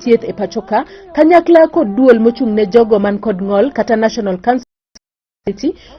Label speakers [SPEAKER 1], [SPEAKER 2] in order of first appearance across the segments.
[SPEAKER 1] Thieth e pachoka kanyakla kod duol mochung' ne jogo man kod ng'ol kata National Council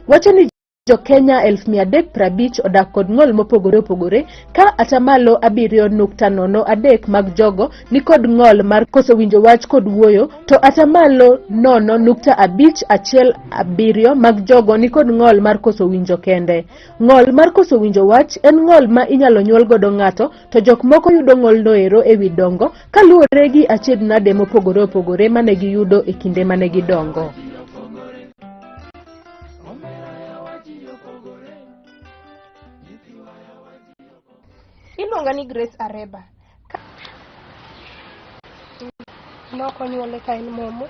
[SPEAKER 1] wacho ni jo Kenya 350,000 odak kod ng'ol mopogore opogore ka atamalo 7.03 mag jogo ni kod ng'ol mar koso winjo wach kod wuoyo to atamalo 0.517 mag jogo ni kod ng'ol mar koso winjo kende. Ng'ol mar koso winjo wach en ng'ol ma inyalo nyuol godo ng'ato to jok moko yudo ng'olno ero e wi dongo kaluwore gi achiedh nade mopogore opogore mane giyudo e kinde mane gidongo.
[SPEAKER 2] Iluonga ni Grace Areba. Ne ok onyuole ka en momo.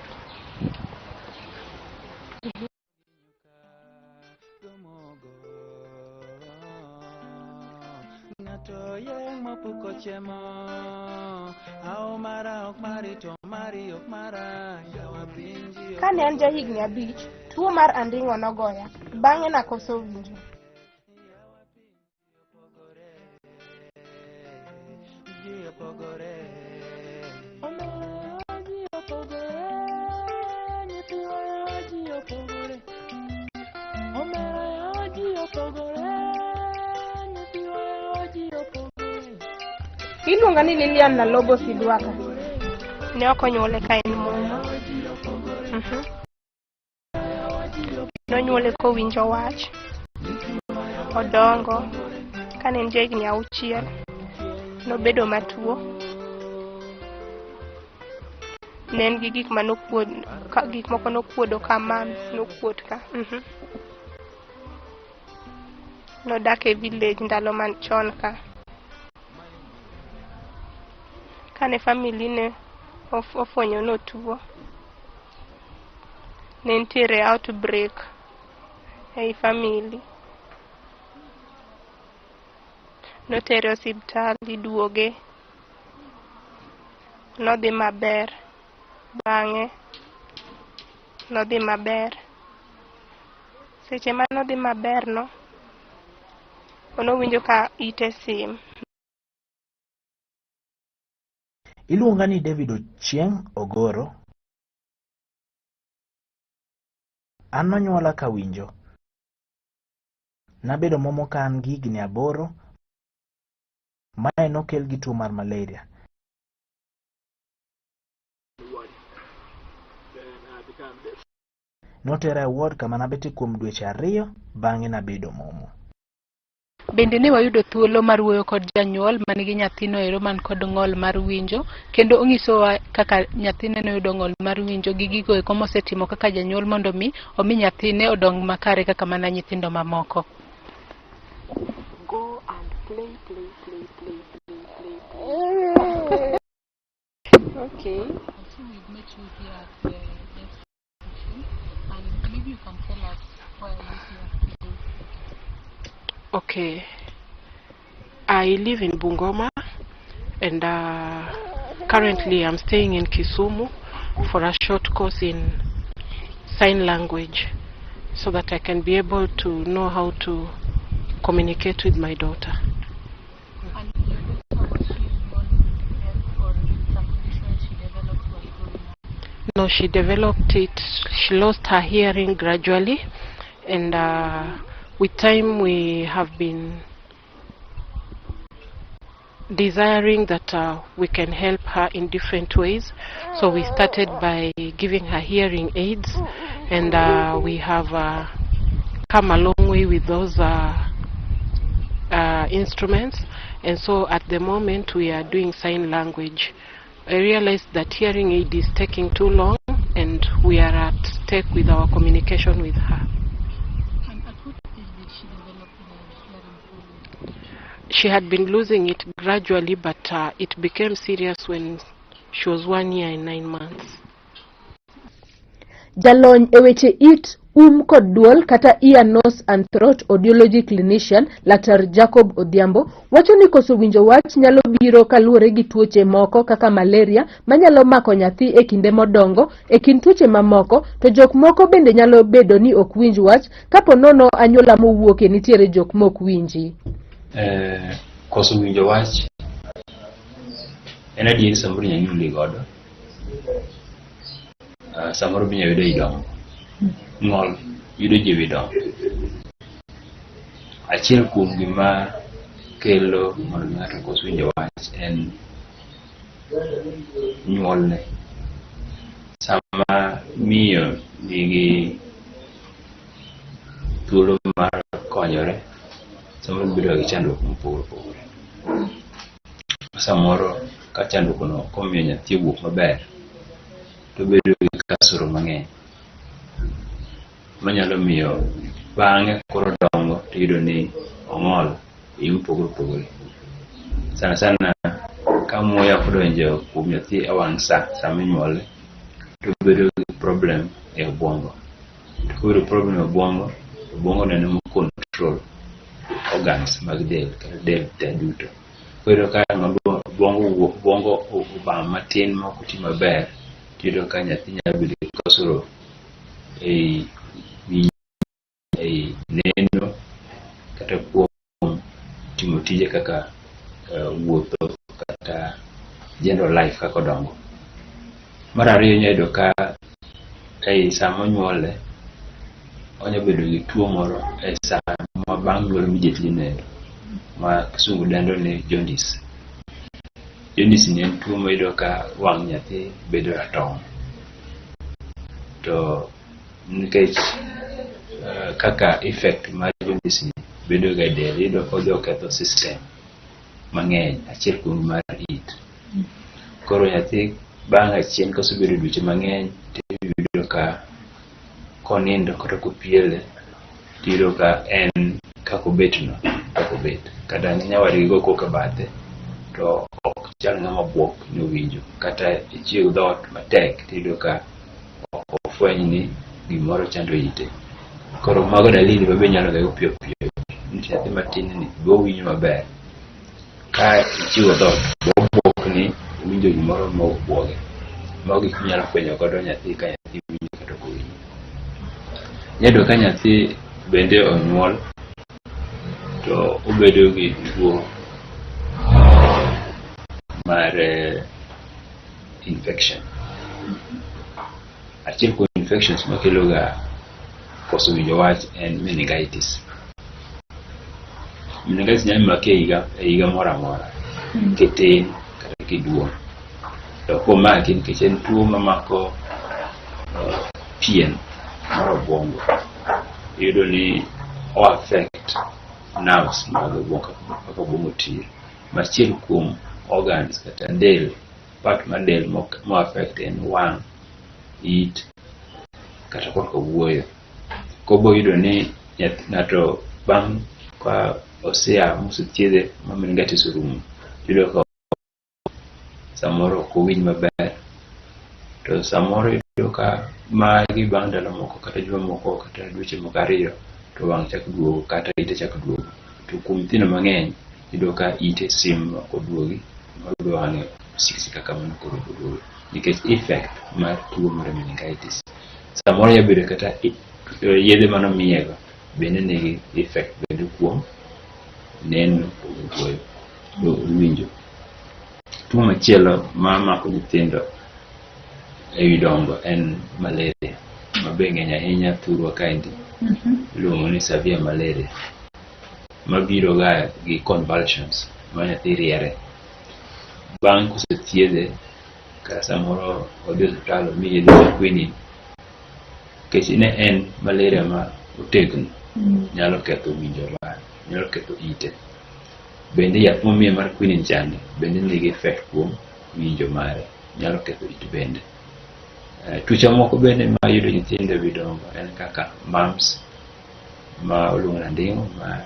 [SPEAKER 2] Kane an jahigni abich, tuo mar anding'o nogoya, bang'e nakoso winjo. Iluonga ni Lilian Nalobo Sidwaka. Ne ok onyuole ka en momo. Nonyuole kowinjo wach. Odongo. Kane en jahigni auchiel, nobedo matuo. Ne en gi gik manokuod, gik moko nokuodo ka mumps nokuot ka. Nodak e village ndalo machon ka. Kane family ne ofwenyo ni otuo, ne nitiere outbreak ei family. Notere osiptal iduoge, nodhi maber. Bang'e nodhi maber. Seche mane odhi maber no, nowinjo ka ite sim.
[SPEAKER 3] Iluonga ni David Ochieng' Ogoro. An nonyuola kawinjo. Nabedo momo ka an gi higni aboro. Mae nokel gi tuo mar malaria. Notera e ward kama nabetie kuom dweche ariyo, bang'e nabedo momo.
[SPEAKER 1] Bende ne wayudo thuolo mar wuoyo kod janyuol manigi nyathino ero man kod ng'ol mar winjo kendo onyisowa kaka nyathine noyudo ng'ol mar winjo gi gigo eko mosetimo kaka janyuol mondo mi omi nyathine odong makare kaka mana nyithindo mamoko.
[SPEAKER 4] Go and play, play, play, play, play, play, play. Okay.
[SPEAKER 1] So we've met you here at the deaf section, and maybe you can tell us why are you here today?
[SPEAKER 4] Okay. I live in Bungoma and currently I'm staying in Kisumu for a short course in sign language so that I can be able to know how to communicate with my daughter.
[SPEAKER 1] And your daughter, was she born deaf or it's a condition she developed while growing up?
[SPEAKER 4] No, she developed it. She lost her hearing gradually, and with time we have been desiring that we can help her in different ways. So we started by giving her hearing aids, and we have come a long way with those instruments. And so at the moment we are doing sign language. I realized that hearing aid is taking too long, and we are at stake with our communication with her.
[SPEAKER 1] And at what age did she develop the hearing problem?
[SPEAKER 4] She had been losing it gradually, but it became serious when she was 1 year and 9 months.
[SPEAKER 1] Jalony e weche it, kod duol kata ear, nose and throat audiology clinician Laktar Jacob Odhiambo wacho ni koso winjo wach nyalo biro kaluwore gi tuoche moko kaka malaria manyalo mako nyathi e kinde modongo e kind tuoche mamoko, to jok moko bende nyalo bedo ni ok winj wach kapo nono anyuola mowuoke nitiere jok mok winji.
[SPEAKER 5] Koso winjo wach en adieri samoro inyalo nyuoli godo. Samoro be inyalo yude e dongo. Ng'ol yudo ji e wi dongo. Achiel kuom gima kelo mondo mi ng'ato okos winjo wach en nyuolne. Sama miyo nigi thuolo mar konyore, samoro gibedo gi chandruok mopogore opogore. Samoro ka chandruok no ok omiyo nyathi owuok maber, to obedo gi kasoro mang'eny manyalo miyo bang'e koro dongo tiyudo ni ong'ol e yo mopogore opogore. Sana sana ka muya ok odonjo kuom nyathi e wang' sa sama inyuole to obedo gi problem e obwongo. To kobedo problem e obwongo, obwongo neno mo control organs mag del kata del te duto. Koro ka obwongo obwongo obam matin ma ok oti maber, tiyudo ka nyathi nyalo bedo gi kosruok ei ei neno kata kuom timo tije kaka wuotho kata general life kaka odongo. Mar ariyo inyalo yudo ka ei sama onyuole onya bedo gi tuo moro e sa ma bang' nyuol immediately no ma kisungu dendo ni jaundice. Jaundice ni en tuo ma iyudo ka wang' nyathi bedo ratong'. To nikech kaka effect mar jaundice ni bedo ga e del iyudo ka odhi oketho system mang'eny achiel kuom mar it. Koro nyathi bang' achien kosebedo dweche mang'eny tiyudo ka konindo kata kopiele tiyudo ka en kaka obet no kaka obet. Kata nyawadgi go koko e bathe to ok chal ng'ama buok ni owinjo. Kata ichiew dhoot matek tiyudo ka ok ofweny ni gimoro chando ite. Koro mago dalili ma be inyalo ng'eyo piyo piyo ni nyathi matin ni be owinjo maber. Ka ichiwo dhoot be obuok ni owinjo gimoro ma obwoge. Mago gik minyalo fwenyo godo nyathi ka nyathi winjo kata ok owinjo. Inyalo yudo ka nyathi bende onyuol to obedo gi tuo mar infection. Achiel kuom infections makelo ga koso winjo wach en meningitis. Meningitis nyalo maki e higa e higa moro amora kitin kata kiduong'. To komaki nikech en tuo mamako pien mar obwongo, iyudo ni o affect nerves mag obwongo kaka obwongo tiyo. Machiel kuom organs kata del part mar del mo affect en wang', it kata korka wuoyo. Koro yudo ni ng'ato bang' ka osea mosethiedhe ma meningitis orumo, iyudo ka samoro ok owinj maber. To samoro iyudo ka magi bang' ndalo moko kata juma moko kata dweche moko ariyo to wang' chako duogo kata ite chako duogo. To kuom nyithindo mang'eny iyudo ka ite sim ok oduogi moro be wang'e osiko asika kamano koro ok oduogo nikech effect mar tuo mar meningitis. Samoro nyalo bedo kata yedhe manomiyego bende nigi effect bende kuom neno to gi wuoyo winjo. Tuo machielo mamako nyithindo ewi dongo en malaria ma be ng'eny ahinya thurwa kaendi iluongo ni severe malaria mabiro ga gi convulsions ma nyathi riere. Bang' kosethiedhe kata samoro odhi e osiptal omiye yedhe mag quinine nikech ne en malaria ma otegno nyalo ketho winjo mare, nyalo ketho ite. Bende yath momiye mar quinine chande bende nigi effect kuom winjo mare, nyalo ketho it bende. Tuoche moko bende mayudo nyithindo ewi dongo en kaka mumps ma oluongo ni anding'o ma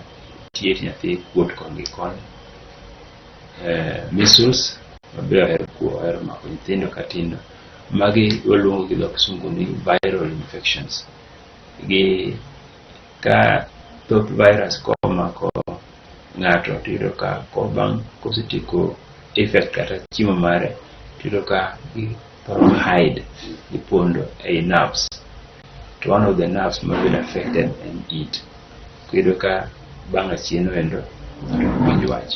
[SPEAKER 5] tie nyathi kuot koni gi koni. Measles ma be ohero mako nyithindo katindo. Magi waluongo gi dho kisungu ni viral infections. Gi ka thoth virus komako ng'ato tiyudo ka bang' kosetieko effect kata chiemo mare tiyudo ka githoro hide gipondo ei nerves. To one of the nerves mabedo affected en it. Iyudo ka bang' achien endo ng'ato ok winj wach.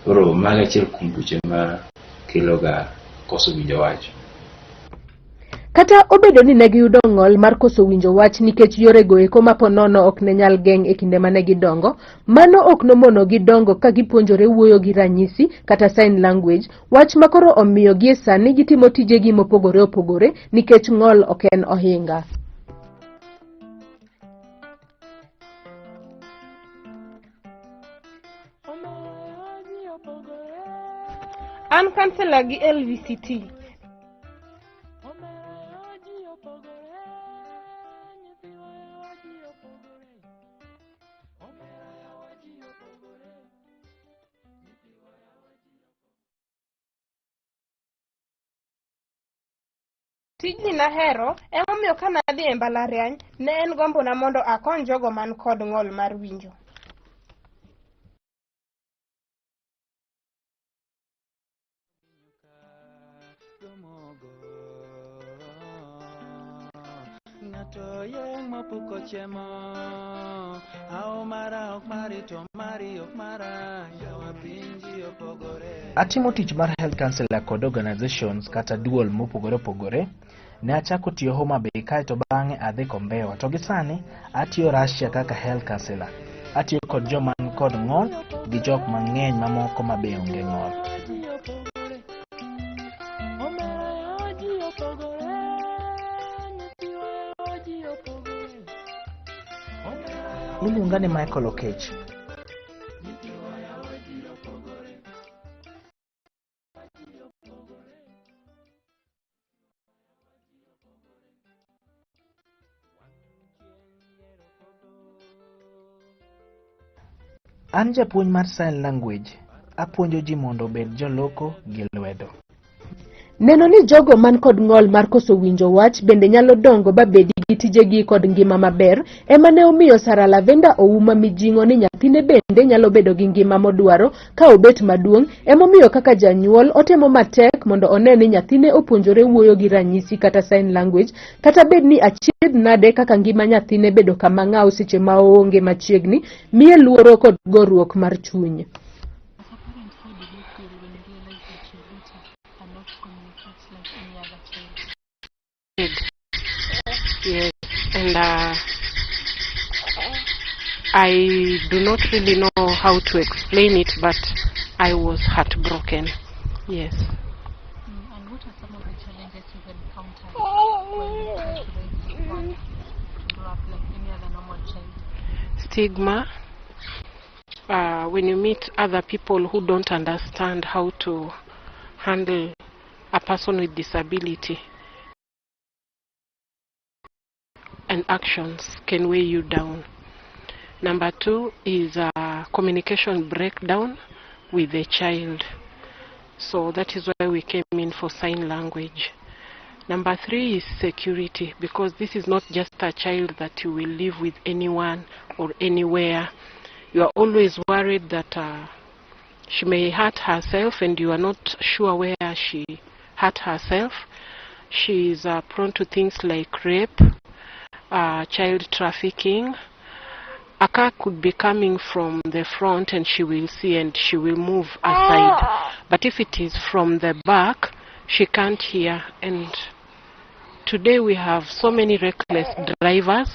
[SPEAKER 5] Koro mago achiel kuom tuoche ma kelo ga koso winjo wach.
[SPEAKER 1] Kata obedo ni ne giyudo ng'ol mar koso winjo wach nikech yorego eko ma ponono ok ne nyal geng' e kinde mane gidongo, mano ok nomonogi dongo ka gipuonjore wuoyo gi ranyisi kata sign language, wach ma koro omiyo gie sani gitimo tijegi mopogore opogore nikech ng'ol ok en ohinga.
[SPEAKER 2] An kansela gi LVCT. Tijni nahero, emomiyo ka nadhi e mbalariany, ne en gombona mondo akony jogo man kod ng'ol mar winjo.
[SPEAKER 6] Ng'ato yeng' mopuko chiemo ao mara ok mari to mari ok mara yawa piny ji opogore.
[SPEAKER 3] Atimo tich mar health counselor kod organizations kata duol mopogore opogore. Ne achako tiyo Homa Bay kaeto bang'e adhi Kombewa. To gi sani atiyo Russia kaka health counselor. Atiyo kod joma man kod ng'ol gi jok mang'eny mamoko ma be onge ng'ol. Iluonga ni Michael Okech. An japuonj mar sign language. Apuonjo ji mondo obed joloko gi lwedo.
[SPEAKER 1] Neno ni jogo man kod ng'ol mar koso winjo wach bende nyalo dongo ba bedi gi tijegi kod ngima maber ema ne omiyo Sarah Lavender Ouma mijing'o ni nyathine bende nyalo bedo gi ngima modwaro ka obet maduong' emomiyo kaka janyuol otemo matek mondo one ni nyathine opuonjore wuoyo gi ranyisi kata sign language kata bed ni achiedh nade kaka ngima nyathine bedo kama ng'aw seche ma oonge machiegni miye luoro kod goruok mar chuny.
[SPEAKER 7] As a parent, how did you feel when you realized that your daughter cannot communicate like any other child?
[SPEAKER 4] Yes, and I do not really know how to explain it, but I was heartbroken. Yes.
[SPEAKER 7] And what are some of the challenges you've encountered when you try to raise one to grow up like any other normal child?
[SPEAKER 4] Stigma. When you meet other people who don't understand how to handle a person with disability, and actions can weigh you down. Number two is a communication breakdown with the child. So that is why we came in for sign language. Number three is security, because this is not just a child that you will live with anyone or anywhere. You are always worried that she may hurt herself and you are not sure where she hurt herself. She is prone to things like rape, child trafficking. A car could be coming from the front and she will see and she will move aside. But if it is from the back, she can't hear. And today we have so many reckless drivers,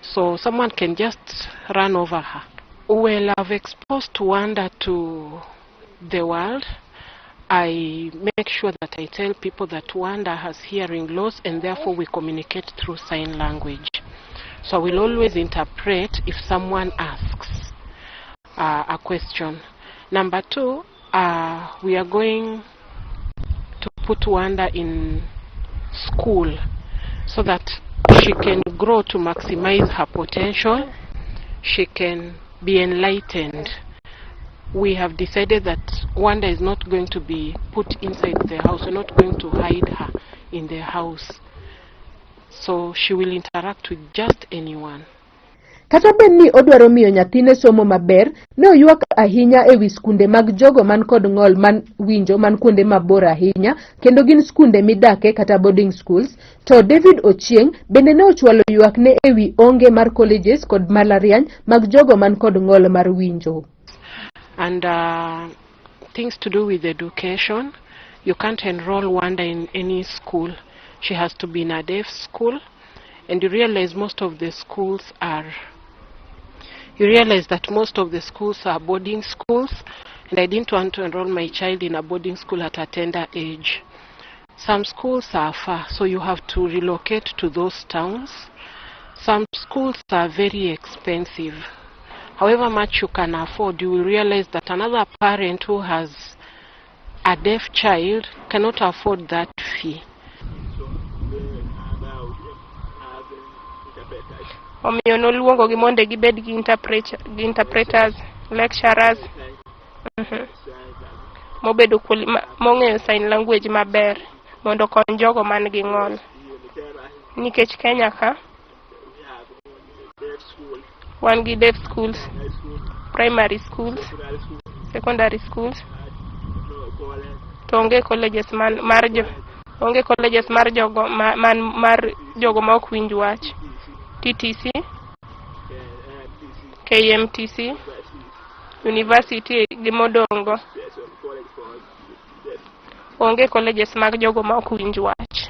[SPEAKER 4] so someone can just run over her. Well, I've exposed Wanda to the world. I make sure that I tell people that Wanda has hearing loss and therefore we communicate through sign language. So I will always interpret if someone asks a question. Number two, we are going to put Wanda in school so that she can grow to maximize her potential. She can be enlightened. We have decided that Wanda is not going to be put inside the house. We're not going to hide her in the house. So she will interact with just anyone.
[SPEAKER 1] Kata bed ni odwaro miyo nyathine somo maber, ne oywak ahinya e wi skunde mag jogo man kod ng'ol man winjo man kuonde mabor ahinya kendo gin skunde midake kata boarding schools. To David Ochieng bende ne ochwalo ywakne e wi onge mar colleges kod mbalariany mag jogo man kod ng'ol mar winjo.
[SPEAKER 4] And things to do with education. You can't enroll Wanda in any school. She has to be in a deaf school. And you realize most of the schools are, you realize that most of the schools are boarding schools, and I didn't want to enroll my child in a boarding school at a tender age. Some schools are far, so you have to relocate to those towns. Some schools are very expensive. However much you can afford, you will realize that another parent who has a deaf child cannot afford that fee.
[SPEAKER 2] Omiyo noluongogi mondo gibed gi gi interpreters, lecturers mobedo mong'eyo sign language maber mondo okony jogo man gi ng'ol. Nikech Kenya ka wan gi deaf schools, primary schools, secondary schools, to onge colleges man, mar jo onge colleges mar jogo ma, man mar jogo ma ok winj wach. TTC, KMTC, university gi modongo. Onge colleges mag jogo ma ok winj wach.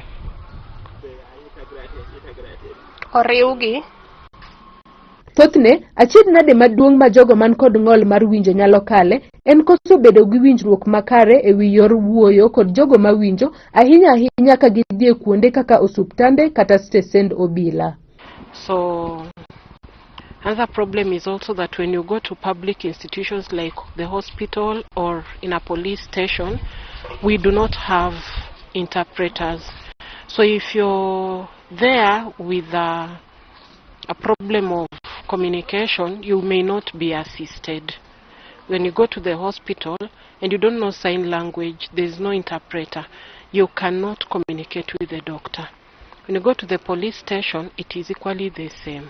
[SPEAKER 2] Oriwgi.
[SPEAKER 1] Thothne, achiedh nade maduong' ma jogo man kod ng'ol mar winjo nyalo kale en koso bedo gi winjruok makare e wi yor wuoyo kod jogo mawinjo, ahinya ahinya ka gidhi e kuonde kaka osuptande kata stesend obila.
[SPEAKER 4] So another problem is also that when you go to public institutions like the hospital or in a police station, we do not have interpreters. So if you're there with a problem of communication, you may not be assisted. When you go to the hospital and you don't know sign language, there's no interpreter. You cannot communicate with the doctor. When you go to the police station, it is equally the same.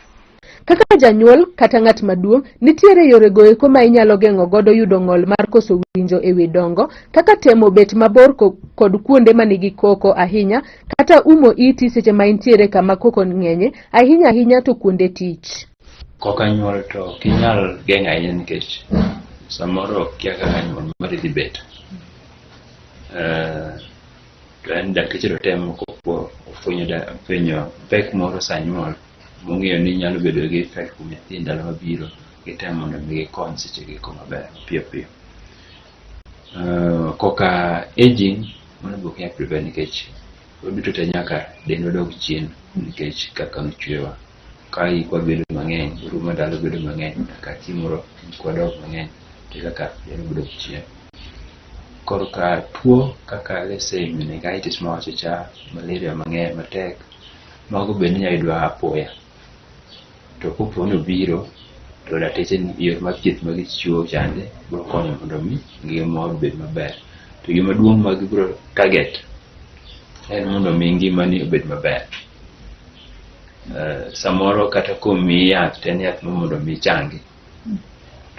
[SPEAKER 1] Kaka janyuol kata ng'at maduong', nitiere yore goeko ma inyalo geng'o godo yudo ng'ol mar koso winjo e wi dongo, kaka temo bet mabor kod kuonde manigi koko ahinya, kata umo iti seche ma intiere kama koko ng'enye, ahinya ahinya to kuonde tich.
[SPEAKER 5] Koka nyuol to ok inyal geng'o ahinya nikech samoro ok kia kaka nyuol mari dhi bet. To en dakteche to temo kopo ofwenyo pek moro sa nyuol mong'eyo ni nyalo bedo gi effect kuom nyathi ndalo mabiro, gitemo mondo mi gikony seche go maber piyo piyo. Koka aging mano be ok inyal prevent nikech waduto te nyaka dendwa dog chien nikech kaka nochwewa. Ka hikwa bedo mang'eny, rumo ndalo bedo mang'eny, nyaka chieng' moro hikwa dog mang'eny to kaka dendwa dok chien. Korka tuo kaka let's say meningitis mawacho cha, malaria mang'eny matek, mago bende inyalo yudo apoya. To kopo ni obiro, to dakteche yor mar thieth ma gichiwo chande biro konyo mondo mi ngima obed maber. To gima duong' ma gibiro target en mondo mi ngimani obed maber. Samoro kata komiyi yath to en yath mar mondo mi ichangi.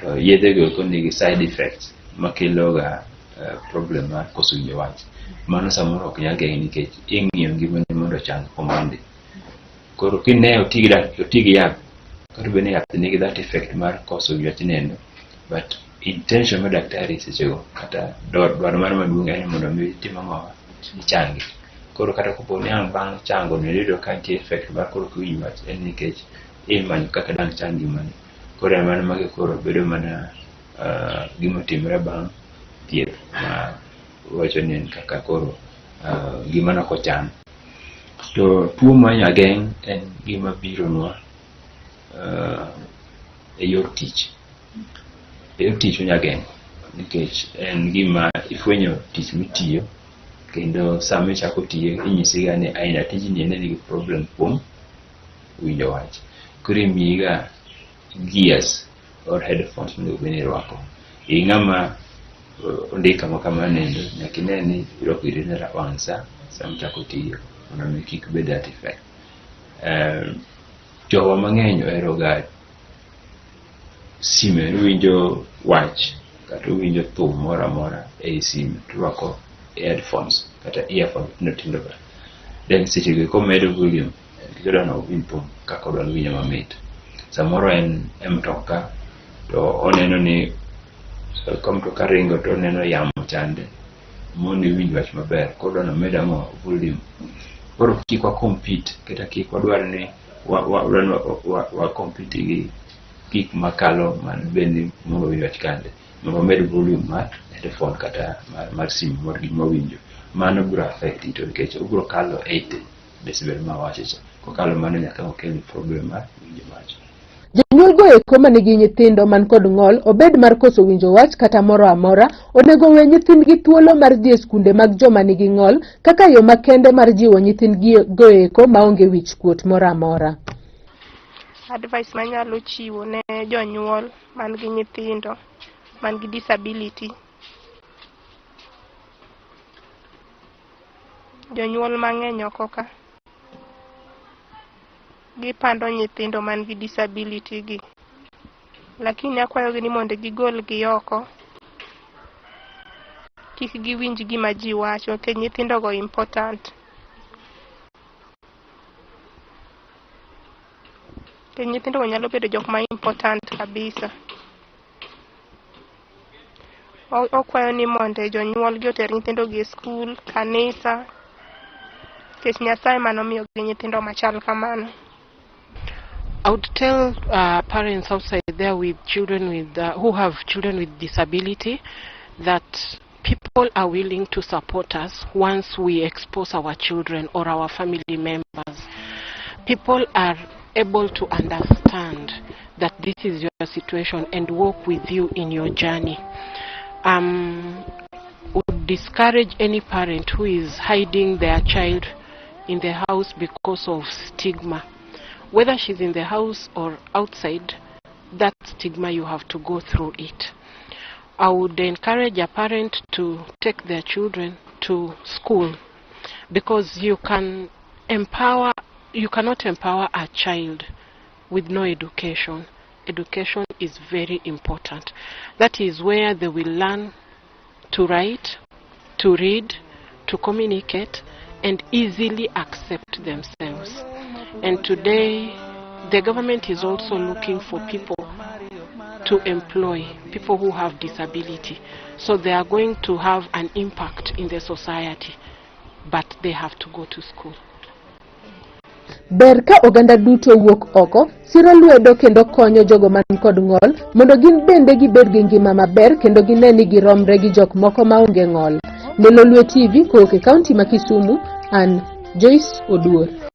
[SPEAKER 5] To yedhe go eko nigi side effects makelo ga problem mar koso winjo wach. Mano samoro ok nyal geng' nikech ing'iyo ngimani mondo ochang komondi. Koro kine oti gi yath, kata obedo ni yath nigi that effect mar koso winjo wach nendo, but intention mar daktari sechego kata dwaro mare maduong' en mondo mi itim ang'o, ichangi. Koro kata kopo ni ang' bang' chango no iyudo ka nitie effect mar koro ok iwinj wach, en nikech imanyo kaka dang' chang ngimani. Koro en mana magi koro bedo mana gima otimore bang' thieth ma wacho ni en kaka koro ngimano ok ochan. To tuo ma inya geng' en gima bironwa e yor tich. E yor tich onya geng'o nikech en gima ifwenyo tich mitiyo kendo sama ichako tiye inyisi ga ni aina tijni en nigi problem kuom winjo wach. Koro imiyi ga gears or headphones monego bed ni irwako. I ng'ama ondik kama kama nendo nyaka ine ni irwako giri e wang' sa sama ichako tiyo mondo mi kik bed that effect. Jowa mang'eny ohero ga sime winjo wach kata owinjo thum moro amora ei simu to orwako headphones kata earphones matindo tindo ga. Then seche go komedo volume nikech odwa ni owinj thum kaka odwa ni owinjo mamit. Samoro en e mtoka to oneno ni ka mtoka ringo to oneno yamo chande. mone winj wach maber. Koro odwa ni omed ang'o? Volume. Koro kik wa compete kata kik wadwar ni wa, wa, wa, wa, wa compete gi gik makalo man bed ni mondo winj wach kande. Mondo wamed volume mar headphone kata mar, mar simu mar gima wawinjo. Mano biro affect to nikech obiro kalo 80 decibel ma wawacho cha. Kokalo mano nyaka okel problem mar winjo wach.
[SPEAKER 1] Jonyuol go eko manigi nyithindo man kod ng'ol, obed mar koso winjo wach kata moro amora, onego owe nyithindgi thuolo mar dhi e skunde mag joma nigi ng'ol kaka yo makende mar jiwo nyithindgi go eko maonge wich kuot moro amora.
[SPEAKER 2] Advice manyalo chiwo ne jonyuol man gi nyithindo man gi disability. Jonyuol mang'eny oko ka gipando nyithindo man gi disability gi. Lakini akwayogi ni mondo gigol gi oko. Kik giwinj gima ji wacho nikech nyithindo go important. Nikech nyithindo go nyalo bedo jok ma important kabisa. Okwayo ni mondo jonyuol gi oter nyithindo gi e skul, kanisa, nikech Nyasaye manomiyogi nyithindo machal kamano.
[SPEAKER 4] I would tell parents outside there with children with who have children with disability that people are willing to support us once we expose our children or our family members. People are able to understand that this is your situation and walk with you in your journey. Would discourage any parent who is hiding their child in the house because of stigma. Whether she's in the house or outside, that stigma, you have to go through it. I would encourage a parent to take their children to school because you cannot empower a child with no education. Education is very important. That is where they will learn to write, to read, to communicate, and easily accept themselves. And today, the government is also looking for people to employ, people who have disability. So they are going to have an impact in the society, but they have to go to school.
[SPEAKER 1] Ber ka oganda duto wuok oko, siro lwedo kendo konyo jogo man kod ng'ol mondo gin bende gibed gi ngima maber kendo gine ni giromre gi jok moko maonge ng'ol. Ne Lolwe TV kowuok e kaunti ma Kisumu, an Joyce Oduor.